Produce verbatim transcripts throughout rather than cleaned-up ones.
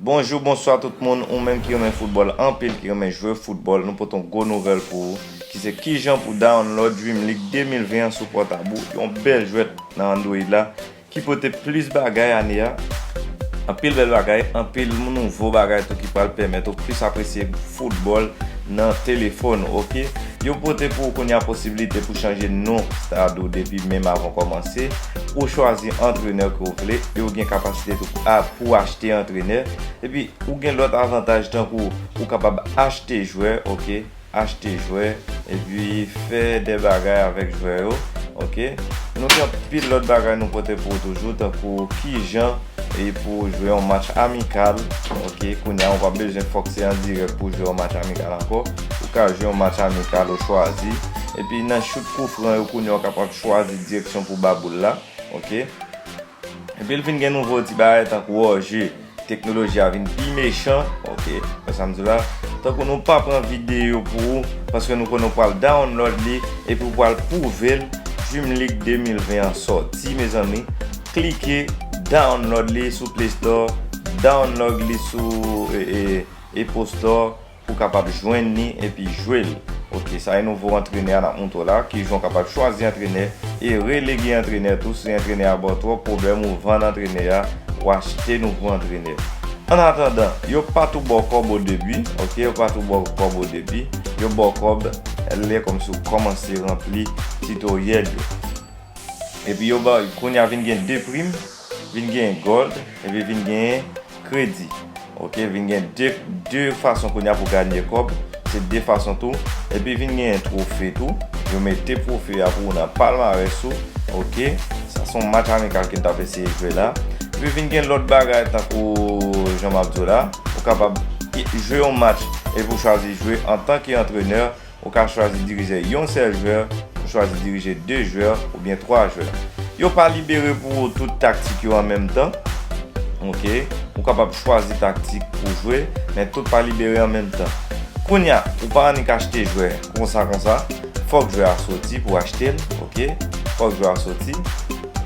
Bonjou, bonswa tout moun, ou menm ki renmen foutbòl anpil, ki renmen jwe foutbòl, nou pote yon gwo nouvèl pou ou, ki se kijan pou download Dream League de mil ven an sou pòtab ou, yon bèl jwèt nan Android la, ki pote plis bagay ane a, anpil bèl bagay, anpil nouvo bagay tou ki pral pèmèt ou plis apresye foutbòl nan telefòn, oke? Yo pote pou ou kounye a posiblite pou chanje non stad ou depi menm avan kòmanse, ou chwazi antrenè ke w vle, e ou gen kapasite tou a, pou achte antrenè. Epi, ou gen lòt avantaj tankou ou kapab achte jwè, oke, achte jwè, epi fè de bagay avèk jwè yo, oke. Nou gen anpil lòt bagay nou pote pou ou toujou, tankou kijan e pou jwe yon match amikal, oke. Kounye a, ou pa bezwen fòk se an dirèk pou jwe yon match amikal ankò. Ou ka jwe yon match amikal ou chwazi. Epi nan chout kou fran yo, kounye a, ou kapab chwazi direksyon pou ba boul la, oke. Epi l vin gen nouvo ti bagay tankou wòje. Teknoloji a vin pi mechan, oke, wè sa m di w la. Tankou nou pa pran videyo pou ou, paske nou konnen w pral download li, epi w pral pwouve l, Dream League de mil ven an sòti, mezanmi. Klike, download li sou Play Store, download li sou, e, e, Apple Store, pou w kapab jwenn li epi jwe l. Oke, sa e nouvo antrenè a n ap montre w la, kijan w kapab chwazi antrenè e relege antrenè tou. Si antrenè a ba w twòp pwoblèm, ou vann antrenè a, ou achte nouvo antrenè. An atandan, yo pa tou ba w kòb o debi, oke, yo pa tou ba w kòb o debi, yo ba w kòb lè kòmsi w kòmanse ranpli titoryèl yo. Epi yo ba, kounye a vin gen de prim, vin gen gold, epi vin gen kredi. Oke, vin gen de, de fason kounye a pou ganye kòb, se de fason tou. Epi vin gen twofe tou, yo mete twofe a pou ou nan palmarès ou. Oke, sa se yon match amikal ke n t ap eseye jwe la. Epi vin gen lòt bagay tankou jan m ap di w la, ou kapab jwe yon match epi w chwazi jwe antanke antrenè. Ou ka chwazi dirije yon sèl jwè, ou chwazi dirije de jwè oubyen twa jwè. Yo pa libere pou ou tout taktik yo an menm tan. Oke, ou kapab chwazi taktik pou jwe, men tout pa libere an menm tan. Kounye a, ou pa annik achte jwè konsa konsa. Fòk jwè a soti pou achte l, oke? Fòk jwè a soti.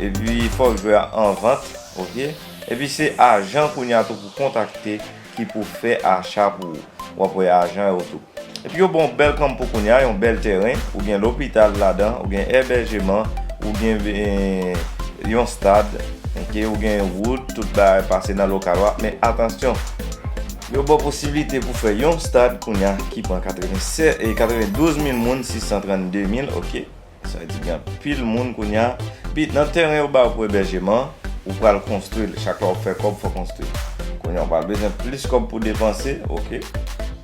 Epi fòk jwè a an vant, oke? Epi se ajan kounye a tou pou kontakte ki pou fè acha pou ou. W ap wè ajan yo tou. Epi yo ba w bèl kanpo kounye a, yon bèl tèren, ou gen lopital ladan, ou gen ebèjeman, ou gen, eh, yon stad, oke, ou gen wout, tout bagay pase nan lokal ou a. Men atansyon, yo ba w posiblite pou fè yon stad kounye a ki pran katreven sèt, eh, katrevendouz mil moun, sis san trannde mil, oke. Sa vle di gen anpil moun kounye a. Epi nan tèren yo ba w pou ebèjeman, ou pral konstwi l. Chak lè w ap fè kòb, fò w konstwi l. Kounye a ou pral bezwen plis kòb pou depanse, oke?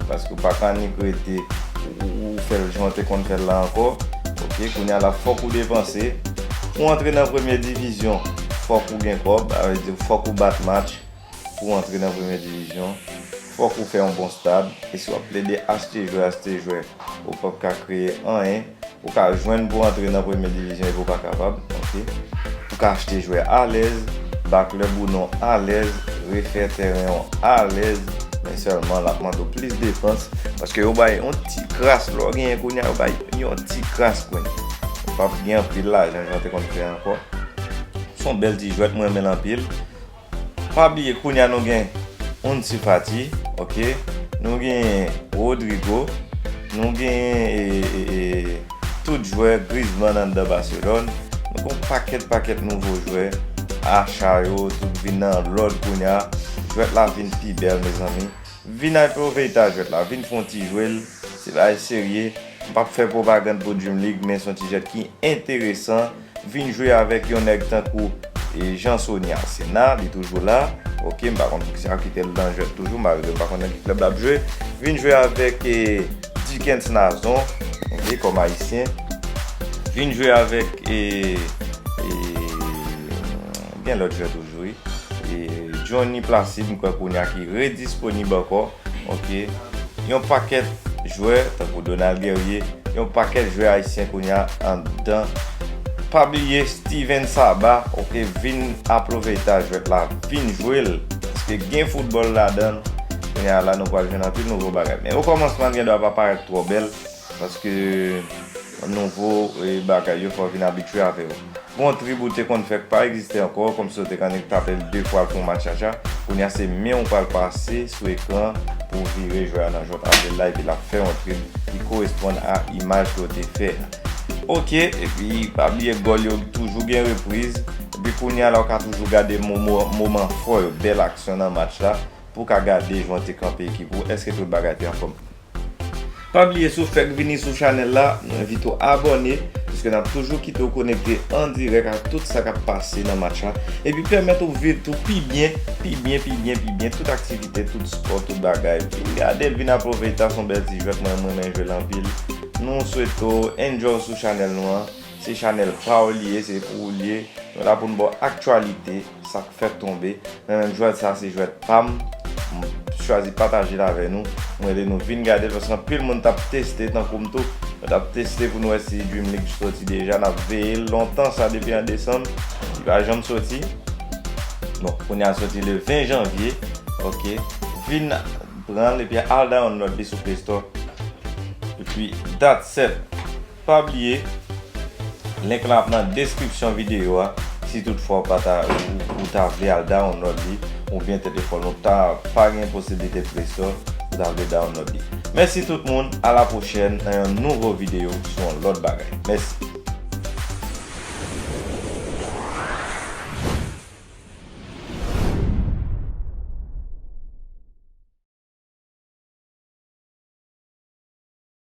Paske ou pa ka annik rete, ou, ou, ou fè l jan w te konn fè l la ankò, oke? Kounye a la, fòk ou depanse. Pou w antre nan premye divizyon, fòk ou gen kòb, sa vle di fòk ou bat match. Pou w antre nan premye divizyon, fòk ou fè yon bon stad. E si w ap plede achte jwè, achte jwè, ou p ap ka kreye anyen. Ou ka jwenn pou w antre nan premye divizyon epi w pa kapab, oke? Ou ka achte jwè alèz, ba klèb ou non alèz, refè tèren w alèz, men sèlman l ap mande w plis depans, paske yo bay yon ti kras, lè w genyen kounye a, yo bay yon ti kras kounye a. Ou p ap gen anpil lajan jan w te konn fè ankò. Se yon bèl ti jwèt, mwen renmen l anpil. Pa bliye, kounye a nou gen Ansu Fati, oke? Nou gen Rodrygo, nou gen, e, e, e, tout jwè Griezmann anndan Barcelone. Nou gen yon pakèt, pakèt nouvo jwè. Acha yo, tout vin nan lòd kounye a. Jwèt la vin pi bèl, mezanmi. Vin apwofite jwèt la, vin fè yon ti jwe l. Se bagay serye. M p ap fè pwopagann pou Dream League, men se yon ti jwèt ki enteresan. Vin jwe avèk yon nèg tankou, e, Jean Sony Arsenal, li toujou la. Oke, m pa konn poukisa yo kite l nan jwèt toujou, malgre m pa konn nan ki klèb l ap jwe. Vin jwe avèk, e, Dickens Nazon, oke, kòm ayisyen. Vin jwe avèk, e, e, gen lòt jwè toujou, wi. E, Johnny Placide, m kwè kounye a ki redisponib ankò. Oke. Yon pakèt jwè, tankou Donald Guerrier, yon pakèt jwè ayisyen kounye a anndan. Pa bliye Steven Saba, oke, vin apwofite jwèt la, vin jwe l. Paske gen foutbòl ladan l. Kounye a la, nou pral jwenn anpil nouvo bagay. Men okòmansman, l gen dwa pa parèt twò bèl, paske nouvo, e, bagay yo, fò w vin abitye avè yo. Bon trib ou te konn fè k pa egziste ankò, kòmsi w te konn tape l de fwa l fè yon match chacha. Kounye a se men w pral pase sou ekran pou w vire jwè a nan jwèt avè l la, epi l ap fè yon trib ki koresponn a imaj ke w te fè a. Ok, epi pa bliye gòl yo toujou gen repriz. Epi kounye a la, w ka toujou gade moman, moman fò yo, bèl aksyon nan match la, pou w ka gade jan w te kanpe ekip ou, èske tout bagay te anfòm. Pa bliye, si w fèk vini sou chanèl la, nou envite w abòne, piske n ap toujou kite w konekte an dirèk ak tout sa k ap pase nan match la, epi pèmèt ou viv tou pi byen, pi byen, pi byen, pi byen, tout aktivite, tout spò, tout bagay. Vin gade l, vin apwofite, se yon bèl ti jwèt, mwen, mwen renmen jwe l anpil. Nou swete w enjoy sou chanèl nou an. Se chanèl pa w li ye, se pou ou li ye. Nou la pou n ba w aktyalite, sa k fèk tonbe. Mwen menm jwèt sa se jwèt pa m. M chwazi pataje l avè nou. Mwen rele nou vin gade l paske anpil moun t ap teste tankou m tou. Yo t ap teste pou nou wè si Dream League soti deja. N ap veye l lontan sa depi an desanm. Li pa janm soti. Bon, kounye a l soti le ven janvye. Ok. Vin pran l epi al download li sou Play Store. Epi, that's it. Pa bliye, link lan ap nan deskripsyon videyo a. Si toutfwa w pa ta, ou, ou ta vle al download li, oubyen telefòn ou ta pa gen posiblite Play Store, ou ta vle download li. Mèsi tout moun, a la pwochèn nan yon nouvo videyo sou yon lòt bagay. Mèsi.